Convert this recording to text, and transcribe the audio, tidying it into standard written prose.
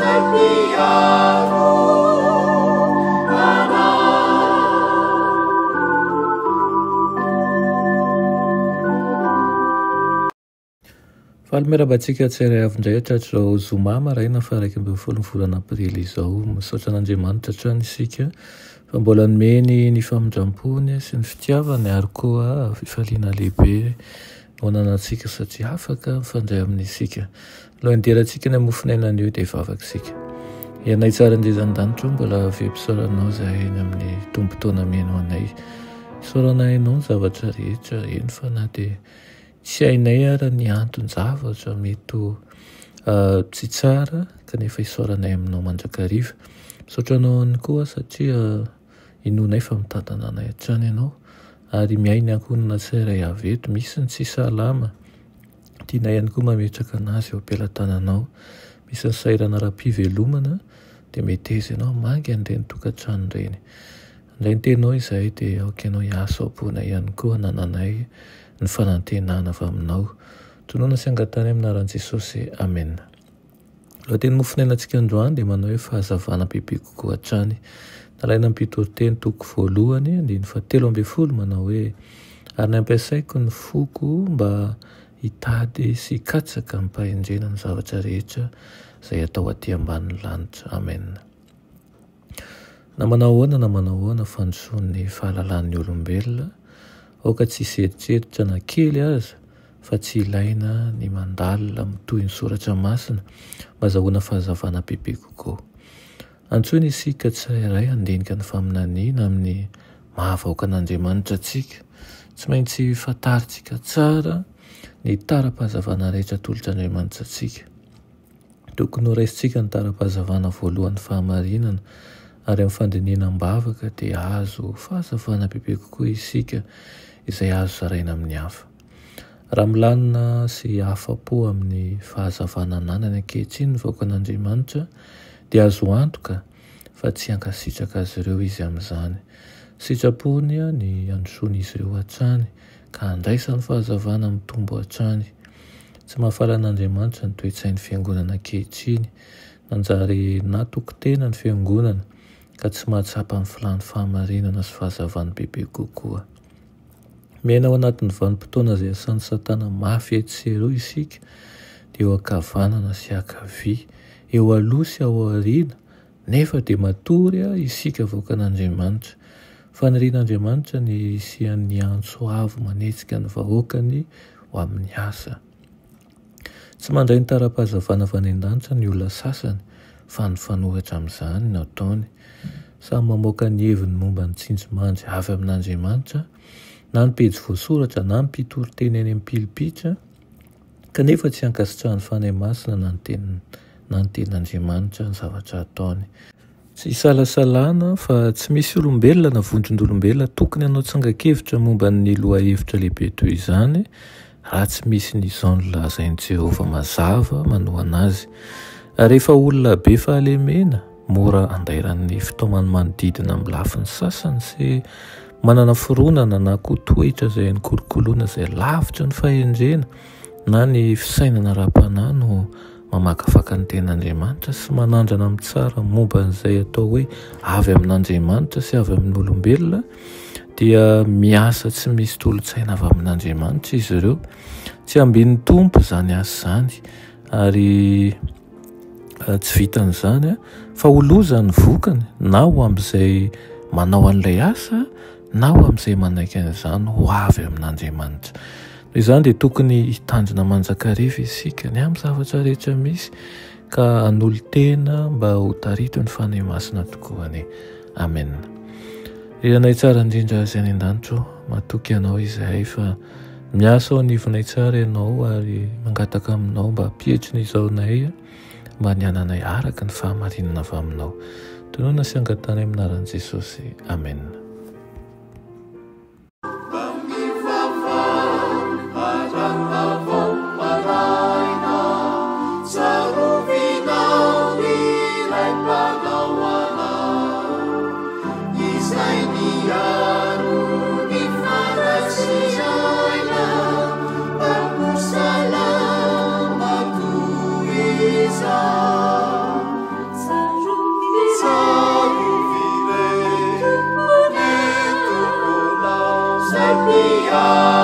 Izay mpiaro anay. Faly miarahaba antsika tsirairay avy indray hatratr'izao zoma maraina faha 11 ny volana aprily izao. Misaotra an'Andriamanitra hatrany isika fa mbola nomeny ny famindram-pony sy ny fitiavany ary koa fifaliana lehibe no ananantsika satria afaka mifandray aminy isika. Alohan'ny hidirantsika ny mofon'aina anio dia hivavaka isika. Ianay tsara indrindra an-danitra mbola velom-pisaorana anao izahay eny amin'ny tombon-taona mino anay. Isaorana hainao ny zavatra rehetra, eny fa na dia tsy hainay ara ny anton-javatra mety ho tsy tsara kanefa isaoranay aminao mandrakariva. Misaotra anao ihany koa satria inoanay fa mitantana anay hatrany ianao ary miahy ny ankohonana tsirairay avy eto. Misy ny tsy salama, tianay ihany koa mametraka anazy eo am-pelatananao. Misy ny sahirana ara-pivelomana dia meteza ianao hamangy an'ireny tokantrano ireny. Handray ny teninao izahay dia aoka ianao hiasa ao am-ponay ihany koa hanananay ny fanantenana avy aminao. Tonòna sy angatahana amin'ny anaran'i Jesosy. Amena. Lohateny mofonainantsika androany dia manao hoe fahazavana bebe kokoa hatrany. Nalaina amin'ny Mpitoriteny toko voalohany andininy fahatelo ambin'ny folo manao hoe ary nampiasaiko ny foko mba hitady sy hikatsaka amim-pahendrena ny zavatra rehetra izay atao aty ambanin'ny lanitra. Amena. Na manao ahoana na manao ahoana fandrosoan'ny fahalalan'ny olombelona, aoka tsy hisy eritreritra na kely aza fa tsy ilaina ny mandalina mitohy ny soratra masina mba azahoana fahazavana bebe kokoa. Antsoina isika tsirairay handinika ny faminaniana amin'ny maha vahoakan'Andriamanitra antsika. Tsy maintsy fantarintsika tsara ny tara-pahazavana rehetra atolotr'Andriamanitra antsika. Tokony ho raisintsika ny tara-pahazavana voalohan'ny fahamarinana, ary amin'ny fandinihana am-bavaka dia hahazo fahazavana bebe kokoa isika izay azo zaraina amin'ny hafa. Raha milamina sy afa-po amin'ny fahazavana ananany ankehitriny ny vahoakan'Andriamanitra, dia azo antoka fa tsy hankasitraka azy ireo izy amin'izany. Sitrapony ny handrosoan'izy ireo hatrany ka handraisany fahazavana mitombo hatrany. Tsy mahafaly an'Andriamanitra ny toe-tsain'ny fiangonana ankehitriny. Nanjary natoky tena ny fiangonana ka tsy mahatsapa ny filàny fahamarinana sy fahazavany bebe kokoa. Miaina ao anatin'ny vanim-potoana izay asan'i Satana mafy etsy sy eroa isika, dia eo ankavanana sy ankavia, eo aloha sy ao aoriana, Nefa dia matory isika vahoakan'Andriamanitra. Fanirian'Andriamanitra ny hisian'ny antso avo manetsika ny vahoakany ho amin'ny asa. Tsy mandray ny tara-pahazavana avy any an-danitra ny olona sasany, fa ny mifanohitra amin'izany no ataony. Samy mamoaka ny heviny momba ny tsindrimandry avy amin'Andriamanitra, na ny pejy voasoratra na ny mpitory teny any amin'ny pilipitra, Kanefa tsy ankasitrahan'ny Fanahy Masina na ny Teniny na ny Tenin'Andriamanitra ny zavatra ataony. Tsy isalasalana fa tsy misy olombelona na vondron'olombelona tokony hanao tsangan-kevitra momba ny lohahevitra lehibe toy izany raha tsy misy ny izao nolazain'i Jehovah mazava manohana azy. Rehefa olona be fahalemena, mora andairan'ny fitaoman'ny manodidina amin'ny lafiny sasany sy manana fironana na koa toetra izay nikolokoloina izay lavitra ny fahendrena na ny fisainana ara-panahy no mamakafaka ny tenin'Andriamanitra sy manandrana mitsara momba an'izay atao hoe avy amin'Andriamanitra sy avy amin'ny olombelona dia miasa tsy misy tolo-tsaina avy amin'Andriamanitra izy ireo. Tsy ambin'ny Tompo izany asa izany ary tsy vitan'izany fa ho loza ny vokany na ho amin'izay manao an'ilay asa na ho amin'izay manaiky an'izany ho avy amin'Andriamanitra. Noho izany dia tokony hitandrina mandrakariva isika ny amin'ny zavatra rehetra misy ka hanolo-tena mba ho taritin'ny Fanahy Masina tokoa anie. Amen. Ry Anay tsara indrindra izay any an-danitra ô, matoky Anao izahay fa miasa ao anivonay tsara Ianao ary mangataka Aminao mba hampietry ny izaonay mba ny hananay araka ny fahamarinana avy Aminao. Tonòna sy angatahana amin'ny anaran'i Jesosy. Amen. Miaro.